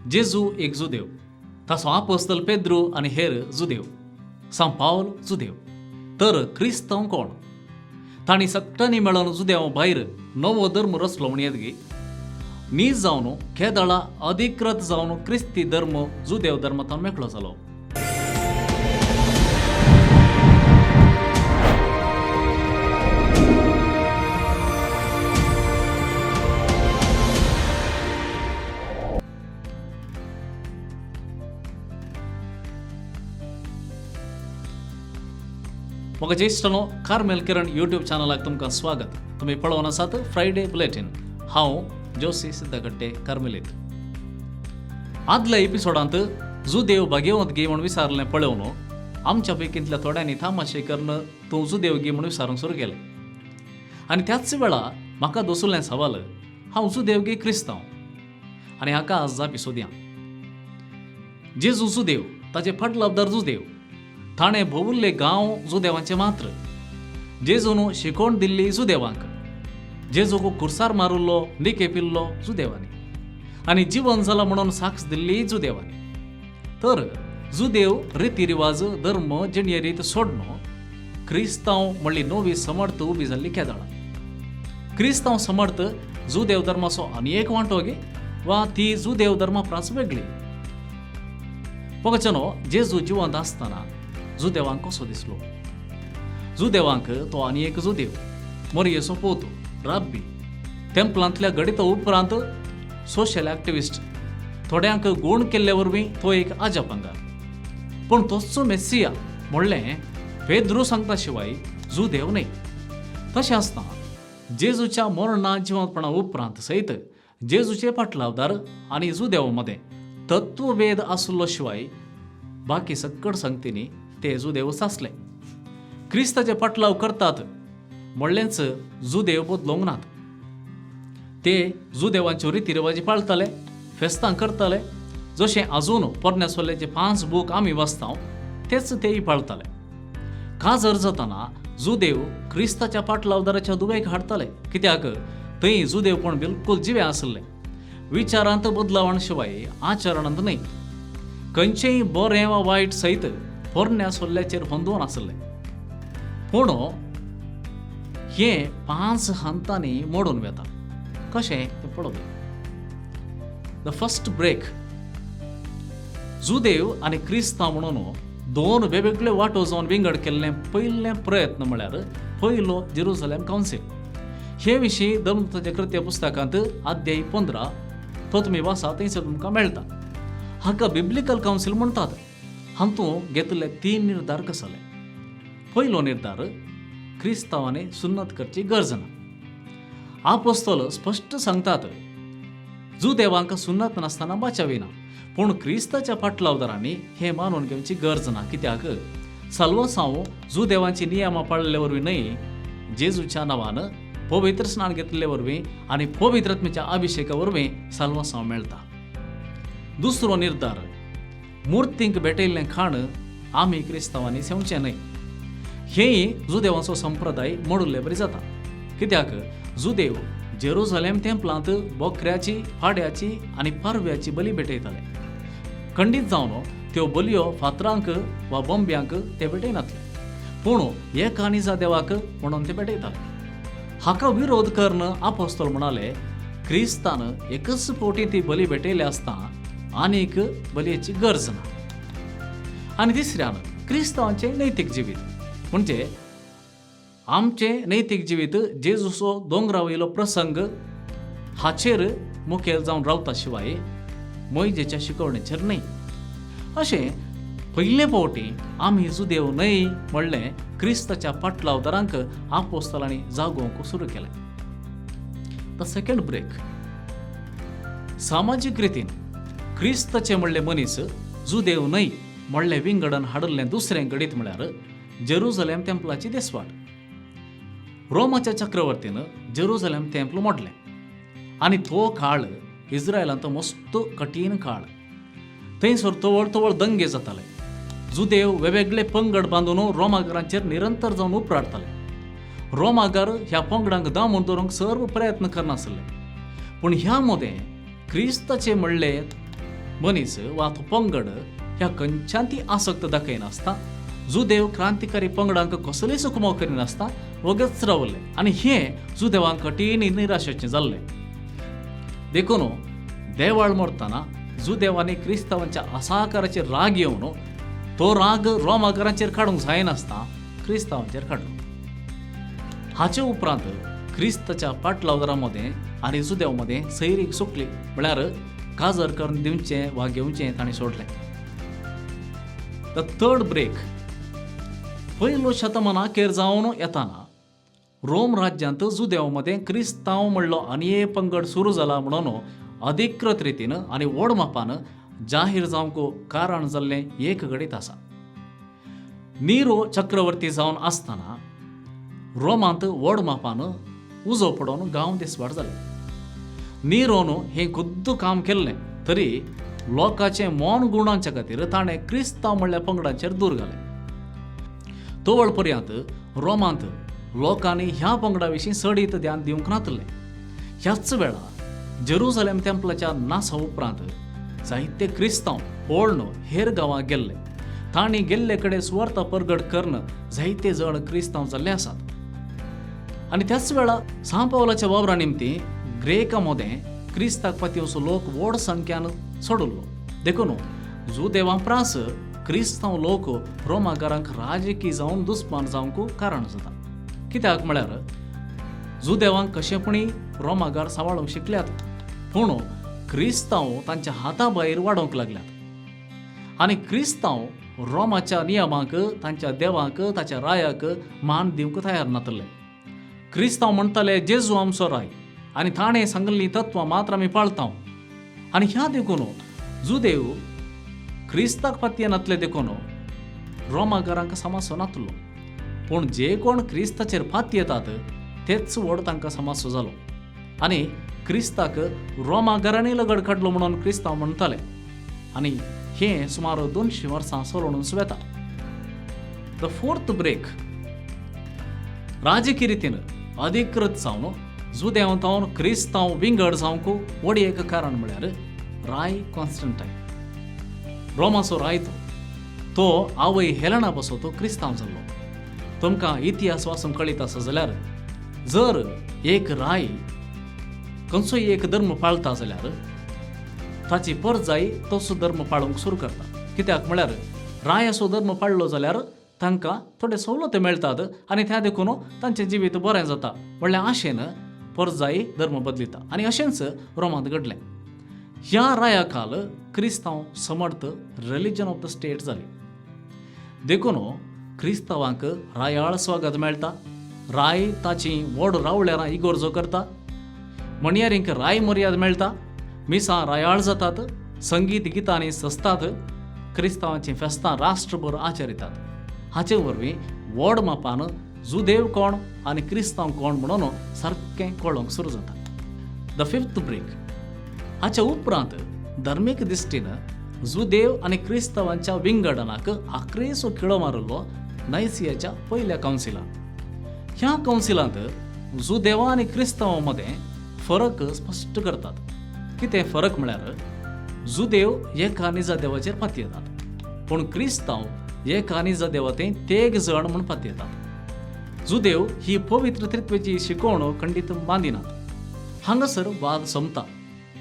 जेजू एक जुदेव, ताचो आपोस्तल पेद्रू आनी हेर जुदेव, सांव पावल जुदेव. तर क्रिस्तांव कोण? तांणी सगळ्यांनी मेळोवन जुदेव भायर नवो धर्म रचलो म्हण येत गी? नीज जावन केदळा अधिकृत जावन क्रिस्ती धर्म जुदेव धर्मांतल्यान मेकळो जालो. म्हाका ज्येश्ठानो, कार्मेल किरण युट्यूब चॅनलाक तुमकां स्वागत. तुमी पळोवन आसात फ्रायडे बुलेटीन. हांव जोसी सिद्धकट्टे कार्मेलीत. आदल्या एपिसोडांत जुदेव भाग्यवंत गी म्हूण विचारलें पळोवन आमच्या पैकींतल्या थोड्यांनी तामाशे करून तूं जुदेव गी म्हूण विचारूंक सुरू केलें. आनी त्याच वेळा म्हाका दसुल्लें सवाल, हांव जुदेव गी क्रिस्तांव? आनी हाका आज जापी सोदया. जेजू जुदेव, ताचे फाटलाबदार जुदेव, ताणें भोंवुल्ले गांव जुदेवांचे मात्र, जेजून शिकवण दिल्ली जुदेवांक, जेजूक खुर्सार मारुल्लो निके पिल्लो जुदेवांनी आनी जिवन जाला म्हणून साक्ष दिल्ली जुदेवांनी. तर जुदेव रिती रिवाज धर्म जिणये रीत सोडून क्रिस्तांव म्हणली नवी समर्थ उबी जाल्ली केदळा. क्रिस्तांव समर्थ जुदेव धर्माचो आनी एक वांटो गे वा ती जुदेव धर्मा प्रास वेगळी? पगचनो जेजू जिवंत आसतना जुदेवांक कसो दिसलो? जुदेवांक तो आनी एक जुदेव, मोरयेचो पोत, राब्बी, तेंपलांतल्या घडिता उपरांत सोशल एक्टिविस्ट, थोड्यांक गूण केल्ले वरवीं तो एक आजापांगार. पूण तोच मेस्सिया म्हणलें पेद्रू सांगता शिवाय जुदेव न्हय. तशें आसतना जेजूच्या मरणा जिवंतपणा उपरांत सयत जेजूचे फाटलावदार आनी जुदेव मदें तत्ववेद आसलो शिवाय बाकी सकड संगतींनी ते जुदेवच आसले. क्रिस्ताचे फाटलाव करतात म्हणलेंच जुदेव बदलूंक नात. ते जुदेवांच्यो रितीरिवाजी पाळटाले, फेस्तां करताले. जशें अजून पोरण्या सोल्ल्याचे 5 बूक आमी वाचता तेच तेय पाळटाले. काजर जातना जुदेव क्रिस्ताच्या पाटलावदाराच्या दुवेक हाडटाले, कित्याक थंय जुदेवपण बिलकूल जिवें आसलें. विचारांत बदलावण शिवाय आचरणांत न्हय. खंयचेय बरें वा वायट सयत पोरण्या सोल्ल्याचेर होंदोवन आसलें. पूण हें 5 हंतांनी मोडून वेता. कशें तें पळोवया. The first break. जुदेव आनी क्रिस्तांव म्हणून 2 वेगवेगळे वांटो जावन विंगड केल्लें पयलें प्रयत्न म्हळ्यार पयलो जेरुसलेम कावन्सील. हे विशीं धर्मदूताच्या कृत्य पुस्तकांत अध्याय 15 तो तुमी वाचा, थंयसर तुमकां मेळटा. हाका बिब्लिकल कावन्सील म्हणटात. हातूंत घेतिल्ले 3 निर्धार कसले. पयलो निर्धार, क्रिस्तांवांनी सुन्नत करची गरज ना. आपोस्तोल स्पश्ट सांगतात, जुदेवांक सुन्नत नासतना बाचाविना, पूण क्रिस्ताच्या फाटलावदारांनी हें मानून घेवची गरज ना. कित्याक साल्वासांव जुदेवांची नियमां पाळिल्ले वरवीं न्हय, जेजूच्या नांवान पवित्र स्नान घेतिल्ले वरवीं आनी पवित्र आत्म्याच्या अभिषेका वरवीं साल्वासांव मेळटा. दुसरो निर्धार, मुर्तींक भेटयल्लें खाण आमी क्रिस्तांवांनी सेवचें न्हय. हेंय जुदेवांचो संप्रदाय मोडिल्ले बरी जाता. कित्याक जुदेव जेरुसलेम तेंपलांत बोकऱ्याची, पाड्याची आनी पारव्याची बली भेटयताले. खंडीत जावन त्यो बलयो फातरांक वा बोंब्यांक ते भेटयनातले, पूण एका निजा देवाक म्हणून ते भेटयताले. हाका विरोध करून आपोस्तोल म्हणाले, क्रिस्तान एकच फावटी ती बली भेटयली आसता आनीक बलयेची गरज ना. आनी तिसऱ्यान क्रिस्तांवांचें नैतीक जिवीत, म्हणजे आमचें नैतीक जिवीत जेजूचो दोंगरा वयलो प्रसंग हाचेर मुखेल जावन रावता शिवाय मोयजेच्या शिकवणेचेर न्हय. अशें पयले फावटी आमी जुदेव न्हय म्हणलें क्रिस्ताच्या पाटलावदारांक आपोस्तलांनी जागोवंक सुरू केलें. The second break. सामाजीक रितीन क्रिस्ताचे म्हणले मनीस जुदेव न्हय म्हणलें विंगडन हाडिल्लें दुसरें घडीत म्हळ्यार जेरुसलेम तेंपलाची देसवाट. रोमाच्या चक्रवर्तीन जेरुसलेम तेंपल मोडलें आनी तो काळ इस्रायलांत मस्त कठीण काळ. थंयसर तवळ तवळ दंगे जाताले. जुदेव वेगवेगळे पंगड बांदून रोमागारांचेर निरंतर जावन उपराडटाले. रोमागार ह्या पंगडांक दामून दवरूंक सर्व प्रयत्न करनासले. पूण ह्या मदें क्रिस्ताचे म्हणले मनीस वा तो पंगड ह्या खंयच्यान ती आसक्त दाखयनासता जुदेव क्रांतिकारी पंगडांक कसलीच कुमो करिनासता वगच रावले आनी हें जुदेवांक कठीण निराशेचें जाल्लें. देखून देवाळ मरतना जुदेवांनी क्रिस्तांवांच्या असाकाराचेर राग येवन तो राग रोमाकारांचेर काडूंक जायनासता क्रिस्तांवांचेर काडलो. हाचे उपरांत क्रिस्ताच्या पाटलावदारां मदें आनी जुदेव मदें सैरीक सुकली, म्हळ्यार काजर करून दिवचें वा घेवचें ताणें सोडलें. The third break. पयलो शतमान अखेर जावन येताना रोम राज्यांत जुदेव मदें क्रिस्तांव म्हणलो आनी एक पंगड सुरू जाला म्हणून अधिकृत रितीन आनी व्हड मापान जाहीर जावंक कारण जाल्लें एक घडीत आसा. निरो चक्रवर्ती जावन आसतना रोमांत व्हड मापान उजो पडोवन गांव दिसवाड जाले. निरोन हें खुद्द काम केल्लें तरी लोकांचें मौन गुणांच्या खातीर ताणें क्रिस्तांव म्हणल्या पंगडांचेर दूर घालें. तोवळ पर्यंत रोमांत लोकांनी ह्या पंगडा विशीं चडीत ध्यान दिवंक नातलें. ह्याच वेळार जेरुजलेम टेम्पलाच्या नासा उपरांत जायते क्रिस्तांव पळोवन हेर गांवांक गेल्ले. तांणी गेल्ले कडेन सुवार्थ परगट करून जायते जण क्रिस्तांव जाल्ले आसात. आनी त्याच वेळार सांव पावलाच्या वावरा निमतीं ग्रेका मदें क्रिस्ताक पातयेवचो लोक व्हड संख्यान सोडल्लो. देखून जुदेवां प्रास क्रिस्तांव लोक रोमाकारांक राजकी जावन दुस्मान जावंक कारण जाता. कित्याक म्हळ्यार जुदेवांक कशेंपणी रोमागार सांबाळूंक शिकल्यात, पूण क्रिस्तांव तांच्या हाता भायर वाडोवंक लागल्यात आनी क्रिस्तांव रोमाच्या नियमांक, तांच्या देवांक, ताच्या रायाक मान दिवंक तयार नातले. क्रिस्तांव म्हणटाले जेजू आमचो राय आनी ताणें सांगिल्लीं तत्वां मात्र आमी पाळता. आनी ह्या देखून जुदेव क्रिस्ताक पातये नातले देखून रोमागारांक समासो नातलो, पूण जे कोण क्रिस्ताचेर पातयेतात तेच व्हड तांकां समासो जालो आनी क्रिस्ताक रोमागारांनी लगड काडलो म्हणून क्रिस्तांव म्हणटाले. आनी हें सुमार 200 वर्सां चलोवन वेता. The fourth break. राजकी रितीन अधिकृत जावन जुदेव तावन क्रिस्तांव विंगड जावंक व्हड एक कारण म्हळ्यार राय कॉन्स्टंटायन. रोमाचो राय तो आवय हेलना बसो तो क्रिस्तांव जाल्लो. तुमकां इतिहास वाचूंक कळीत आसा जाल्यार जर एक राय खंयचोय एक धर्म पाळता जाल्यार ताची परजाय तसो धर्म पाळूंक सुरू करता. कित्याक म्हळ्यार रायाचो धर्म पाळलो जाल्यार तांकां थोडे सवलती मेळटात आनी त्या देखून तांचें जिवीत बरें जाता म्हणल्यार आशेन परजाय धर्म बदलिता. आनी अशेंच रोमांत घडलें. ह्या राया काल क्रिस्तांव समर्थ रिलिजन ऑफ the state जाली. देखून क्रिस्तांवांक रायाळ स्वागत मेळटा. राय ताची व्हड रावळेरां इगोर्जो करता. मणयारींक राय मर्याद मेळटा. मिसां रायाळ जातात. संगीत गितांनी सजतात. क्रिस्तांवांचीं फेस्तां राष्ट्रभर आचरितात. हाचे वरवीं व्हड मापान जुदेव कोण आनी क्रिस्तांव कोण म्हणून सारकें कळोंक सुरू जाता. The fifth break. हाच्या उपरांत धर्मीक दिश्टीन जुदेव आनी क्रिस्तांवांच्या विंगडनाक आक्रेसो खिळो मारिल्लो नायसियाच्या पयल्या कावन्सिलान. ह्या कावन्सिलांत जुदेवा आनी क्रिस्तांवां मदें फरक स्पश्ट करतात. कितें फरक म्हळ्यार जुदेव एका निजा देवाचेर पातयेतात, पूण क्रिस्तांव एका निजा देवाते तेग जण म्हूण पातयेतात. जुदेव ही पवित्र त्रित्वेची शिकवण खंडीत मानिनात. हांगासर वाद सोंपता.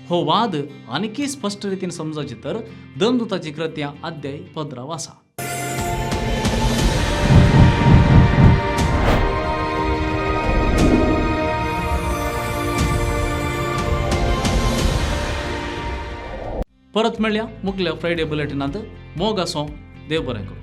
हो वाद आनीकय स्पश्ट रितीन समजायचे तर दमदूताची कृत्यां अध्याय 15 आसा. परत मेळया मुगल्या फ्रायडे बुलेटिनांत. मोग आसो, देव बरें करूं.